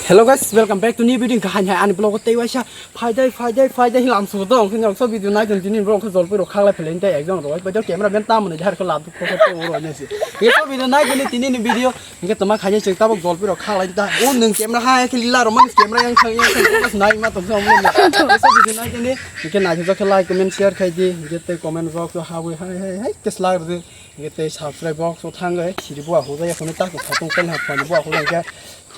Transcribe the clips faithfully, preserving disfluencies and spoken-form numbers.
Hello guys, welcome back to new video. Hingke hai hai ani vlog o tei waisa phai dai, phai dai, phai dai, lam sugo dong. Hingke so video nai tong tini vlog khe jolpui rok khaklai phele tei exam rok bai camera man tamo ni har khe lab kho kho tong ro nai se. Hingke so video nai tini tini ni video hingke toma khaini chwng tabok jolpui rok khaklai ta. O nwng camera hai khe lila rok man camera yang thang yang thang focus nai ma tong so mo. Hingke so video nai tini hingke nai khe like comment share khai di hingke tei comment rok so habwi hai hai hai khe slak rw di. Hingke tei subscribe box o thangwi siri bua hujai ya khone ta khe phatung pen ha phani bua hujai khe.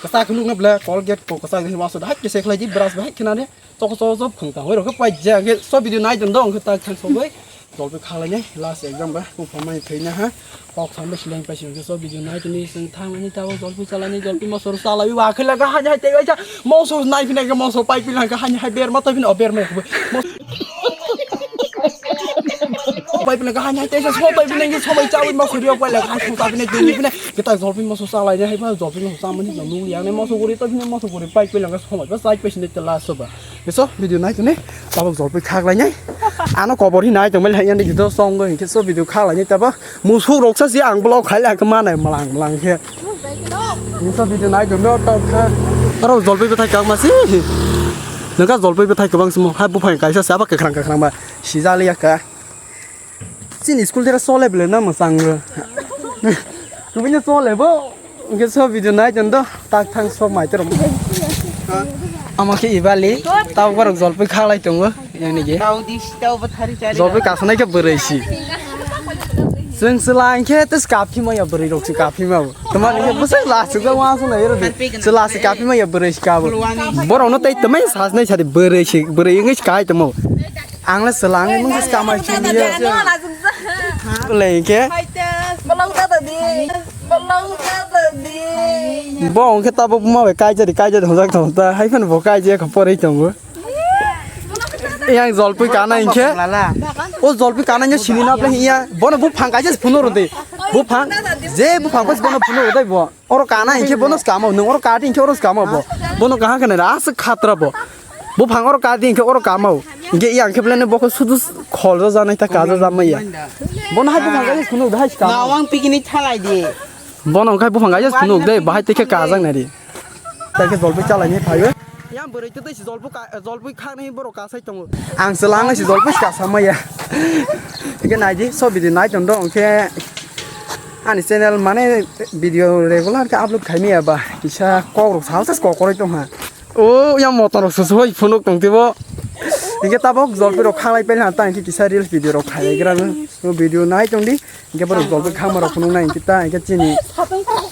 Kasa khuluk na bla Colgate ko kasa gri waso dahai kese khlai di brush bahai khna de. Chok chok chok phung ta hoi rok pai ja ge so video nai don dong khe ta thang so bai. Jolpui khalai ne last exam ba ku phamai thai na ha. Kok tham ba sileng pai sing so video nai tini sing thang ani ta jolpui chalani jolpui mosor chalai wa khela ga ha hai tei waisa mosor nai phina ga mosor pai phina ga ha hai ber ma ta phina o ber ma. Pai pina kahani hai teisa so pai pina ngi so pai chawi ma khuri pai la khai khung ta pina dini pina kita jolpui moso salai ne hai ba jolpui moso samani no nung yang ne moso guri to pina moso guri pai pina ga so pai ba sai pai sine tela so ba. Ke so video nai tune tabok jolpui khak lai nai. Ano kobor hi nai tong mai hai ani gido song go ke so video khak lai nai taba musuk rok sa si ang blog khai la ka manai malang malang khe. Ni so video nai tong do to kha. Aro jolpui bethai kak ma si. Nangka jolpui bethai kabang simo hai buphang kaisa saba kakrang kakrang ba. Sijali ya ka. Chini school tera sole bele na masang. Kubini sole bo. Nge so video nai jon do tak thang so mai tero. Ama ke ibali tau borok jolpui khalai tongo yani ge. Tau dis tau bathari chari. Jolpui kasanai ke bwrwi si. Seng selang ke tes kapi ma ya bwrwi rok si kapi ma. Teman ini besar lah sudah langsung aja. Selas kapi ma ya bwrwi si kabu. Borok no tai temai sas nai sari bwrwi si bwrwi ngi kai temo. Ang le selang mung kamai chini ya. Lengke. Belong ta di. Belong ta di. Bo ongke tabo buma bai kaijari kaijari hojak thong ta hai phano bo kaijaya kho porei tongo. Yang jolpui kana ingke. O jolpui kana nya sini na ple iya. Bono buphang kaijase phunuro de. Buphang je buphang pas bono phunuro de bo. Oro kana hinkhe bono skamo, nwng oro kati hinkhe oro skamo bo. Bono kaha kene ra aswk khatra bo. Buphang oro kati hinkhe oro kamao. Hinkhe iya hinkhe belai no bokhe sudu khol rw janai ta kaja jamai ya. Bono hai buphang gaisa phunuk dai skamo. Nawang picnic thalai di. Bono khai buphang gaisa phunuk dai bahai tekhe kajak nai di. Tekhe jolpui chalai ni phaio. Yang bwrwi tei tei si jolpui ka jolpui khaknai borok kasai tongo. Ang se lang si jolpui kasa maya. Ike nai di so video nai tong dong ke. Ani channel mane video regular ke upload khai maya ba kisa kok rok sa sa kok koroi tong ha. O yang motor rok susu hoi phunuk tong tibo. Ike tabok jolpui rok khalai pel ha ta ike kisa reels video rok khai gra no. O video nai tong di. Hingke borok jolpui khama rok phunuk nai hingke ta hingke chini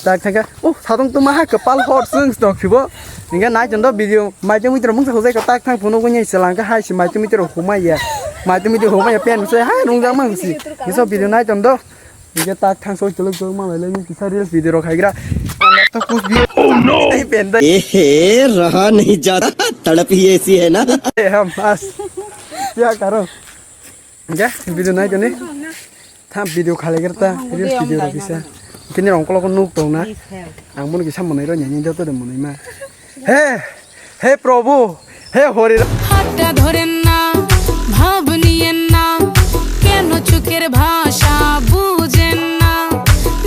tak thangka o satong tuma ha kwpal hor chwng tok khibo hingke nai tong do video maitum mui rok mungsa hojai ko tak thang phunuk wngi selang ka hai si maitum mui rok humai ya maitum mui humai ya pen se hai rungjak mang si hingke so video nai tong do hingke tak thang so chuluk chuluk mang lai lai kisa reels video rok haigra ta kus bi oh no ei pen da ए रहा नहीं जाता तड़प ही ऐसी है ना ए हम as ya karo hingke video nai tong ni Tham video khalai ger ta, reels video rok kisa. Kini rong kolok nuk tong na. Ang bono kisa monai ro nyanya joto de monai ma. He, he Prabhu, he Hori Ram. হাতটা ধরেন না, ভাব নিয়েন না, কেন চোখের ভাষা বুঝেন না,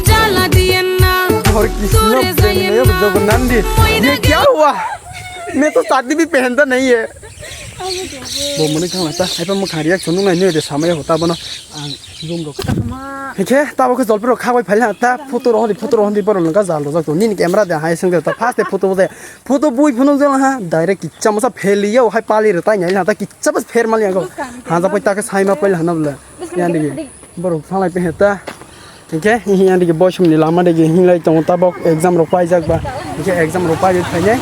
জ্বালা দিয়েন না, Hori Krishna দূরে যাইয়েন Prem না, Jagannath ji. ময়না ये क्या हुआ? मैं तो शादी भी पहनता नहीं है. Bo mwnwi thang lai ta, hai pa mwkhang reaction nung nai nui de samaya ho ta bono. Ang room rok. Hikhe tabo khe jolpui rok kha bai phai ta photo rok hodi photo rok hodi borok nang jal rok jak to. Nini camera de hai seng de ta first de photo bo de. Photo bui phunuk jala ha direct kicha masa pheli yo hai pali rok tai nai ta kicha bas pher mali ang. Ha ja pai ta khe sai ma pai hana bla. Yan de. Borok thanglai pe heta. Hingke, hiya digi boisum ni lama digi hinglai tongo tabok exam rok paijak ba. Hingke exam rok paiwi phainai.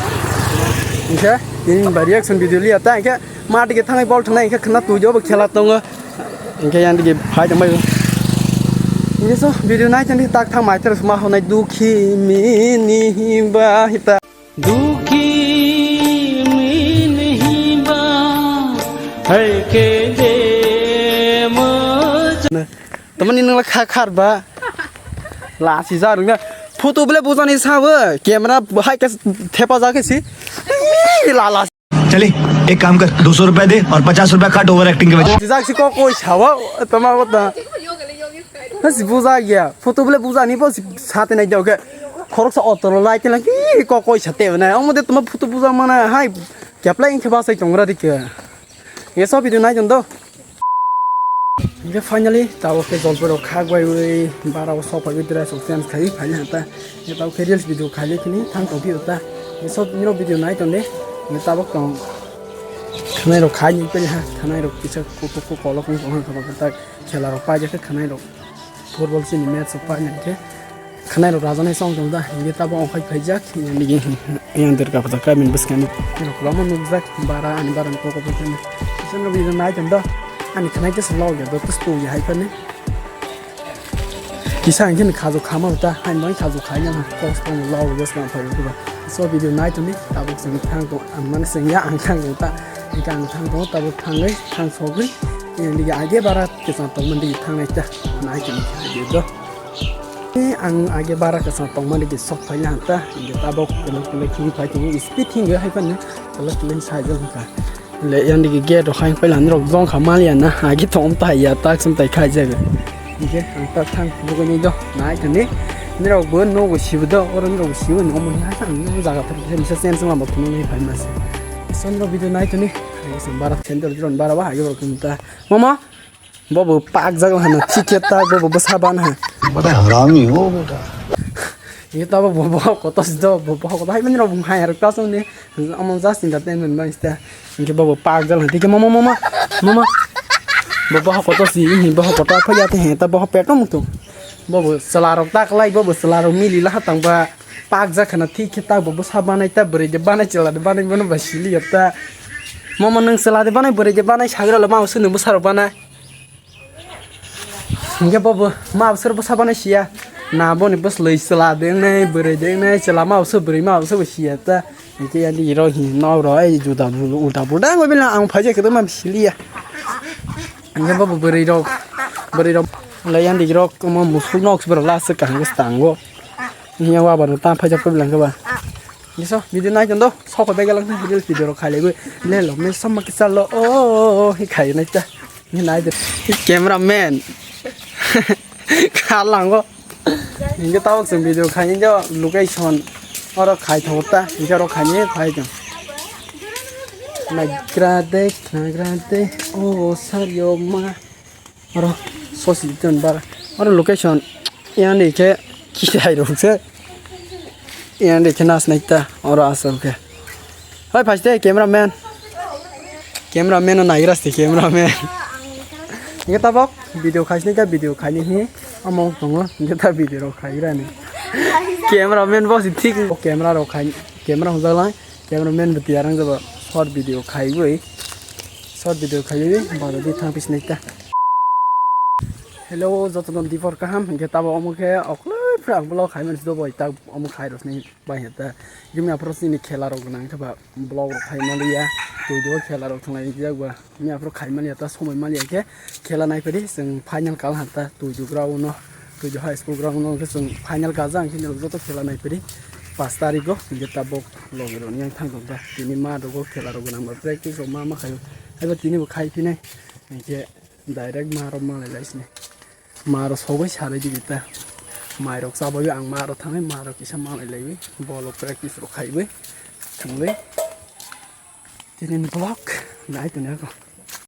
Hingke, ini ba reaction video liya ta, hingke ma digi thangai bol thangnai, hingke khna tuijo bo khela tongo. Hingke yang digi phai tongbai. Hingke so video nai tongdi tak thang mai terus ma honai dukhi mini ba hita. दुखी मैं नहीं बा, है के दे मुझे। Tamani nang kha khar ba. La si ja rung na. Photo bele bujani sawe. Camera hai ke thepa ja ke si. La la. चले, एक काम कर, दो सौ रुपए दे और पचास रुपए काट ओवर एक्टिंग के वजह। Si ja si ko koi sawa. Tama ko ta. Hasi buja ya. Photo bele bujani bo si sate nai dau ke. Khoroksa auto lo lai tela ki kokoi sa tebo na. Omo de tuma photo buja mana hai. Keplai khe basai tongra dikhe. Ye so video nai jon do. Ye finally tabo ke jolpero khak bai ui bara o sok pai ui dress o change khai phai na ta. Ye tabo ke reels video khai le kini thang tong phi ta. Ye so niro video nai jon de. Ye tabo tong. Khanai rok khai ni pe ha. Khanai rok kisa ko ko ko kolok ko ha ka ba ta. Khela rok pa je khanai rok. Football chini match rok paina khe khwnai rok rajaknai song tong da, hinkhe tabuk ongkhai phaijak, yang digi yang derka phaijak, kaimini bwskango kwbangma nukjak, bara ani bara ni kok kok phai khe. Kisa nugwi nai tong do, ani khwnai kisa log ya do, tus tu ya hai phani. Kisa ang khe khaju khama ta, hai mai khaju khai ya, kos tong log bwskang phai ba. So video nai tong ni, tabuk sing thang tong, ang mani sing ya, ang thang tong ta, ang thang tong, tabuk thangwi, thang sogwi, yang digi age bara. Kwchang tongmani digi thangnai ta, nai tini khe do. Ang age bara kwchang tongmani digi sok phai ya ta, hingke tabok kwlwk kwlwk hing phai tongo, speed hing hai phano kwlwk kwlwk sai jang kha. Le yang digi gate rok hai phai lani rok jong kha maliya na, age tong ta ya ta ksum tai khai jaga. Hingke ang ta thang bugani do, nai tini. Nirok bo nogo sibo do, oro nirok sibo no mo hai ta ang jaga phai misa sen sung lama phunuk ni phai mas. Sandro video nai tini. Bara center dron bara ba age rok ta. Mama, bobo pak jago hana thik khe tak bobo bwsa ban ha. Bada harami ho beta. Ye tabo bobo koto si do, bobo koto hai mani rok hai rok ta song ni. Amo just entertainment ban sta. Inke bobo pak jal ha thik khe mama, mama, mama. Bobo koto si ni bobo koto phai ya te he ta bobo peto mutu. Bobo sala rok ta klai bobo sala rok mili la ha tang ba. Pak jak hana thik khe ta bobo sa banai ta bwrwi de banai chela de banai bono ba sili ya ta. Mama nung sela de banai bwrwi de banai sagra lo ma usu nung bwsa rok banai. Hingke bobo ma bwswr bwsa banai siya. Na boni bwslwi chwla dengnai, bwrwi dengnai, chwla ma bwswr bwrwi ma bwswr bo siya ta. Hingke yani iro hi nok rok ai juda bulu ulta pulta wngwi bini ang phaijak khe ma siliya. Hingke bobo bwrwi rok, bwrwi rok lai yani rok omo musuk nok se borok last kaham khe stango. Hiya wa baro ta phaijak khe beleng khe ba. Giso video nai tondo sok bai galang reels video rok khailaiwi. Le lo me samma kisa lo o hi khai nai ta. Ni nai de. Camera man. Khalango. Inge tawak sung video khai inge location. Oro khai thawta. Inge oro khai ni khai jang. Nagra de, nagra de. O sario ma. Oro sosi ton bar. Oro location. Yani khe kithai rok se. Yani khe nas nai ta. Oro asal khe. Hoi phaste camera man. Camera man no naigra se camera man. Nge tabok video khai sini ka video khai ni hi. Amo tongo nge ta video rok khai gra ni. Camera man bo si thik camera rok khai camera hojak lai. Camera man bo tiyar ang jabo short video khai goi. Short video khai goi ba di thang pis nai ta. Hello, joto no dipor kaham, hingke tabo omo khe okloi phra ang vlog khai mani do boi ta omo khai rosni bai heta. Gimi aphro sini khela rok nang khe ba vlog rok khai mani ya. Tui do khela rok thang lai jak ba. Gimi aphro khai mani ya ta somoi mani ya khe khela nai phedi chwng final kal han ta tui do ground no. Tui do high school ground no khe chwng final kal jang khe joto khela nai phedi. Pas tarik o hingke tabok logi rok yang thang tong ta. Tini ma dogo khela rok nang ba practice rok ma ma khai. Haiba tini bo khai phinai. Hingke Direct ma rok malai lai sini. Ma rok sogwi salai di ta. Mai rok chabai ang ma rok thangnai ma rok kisa malai laiwi. Bolo practice rok khaiwi. Thangwi. Tini ni vlog. Nai tini ako.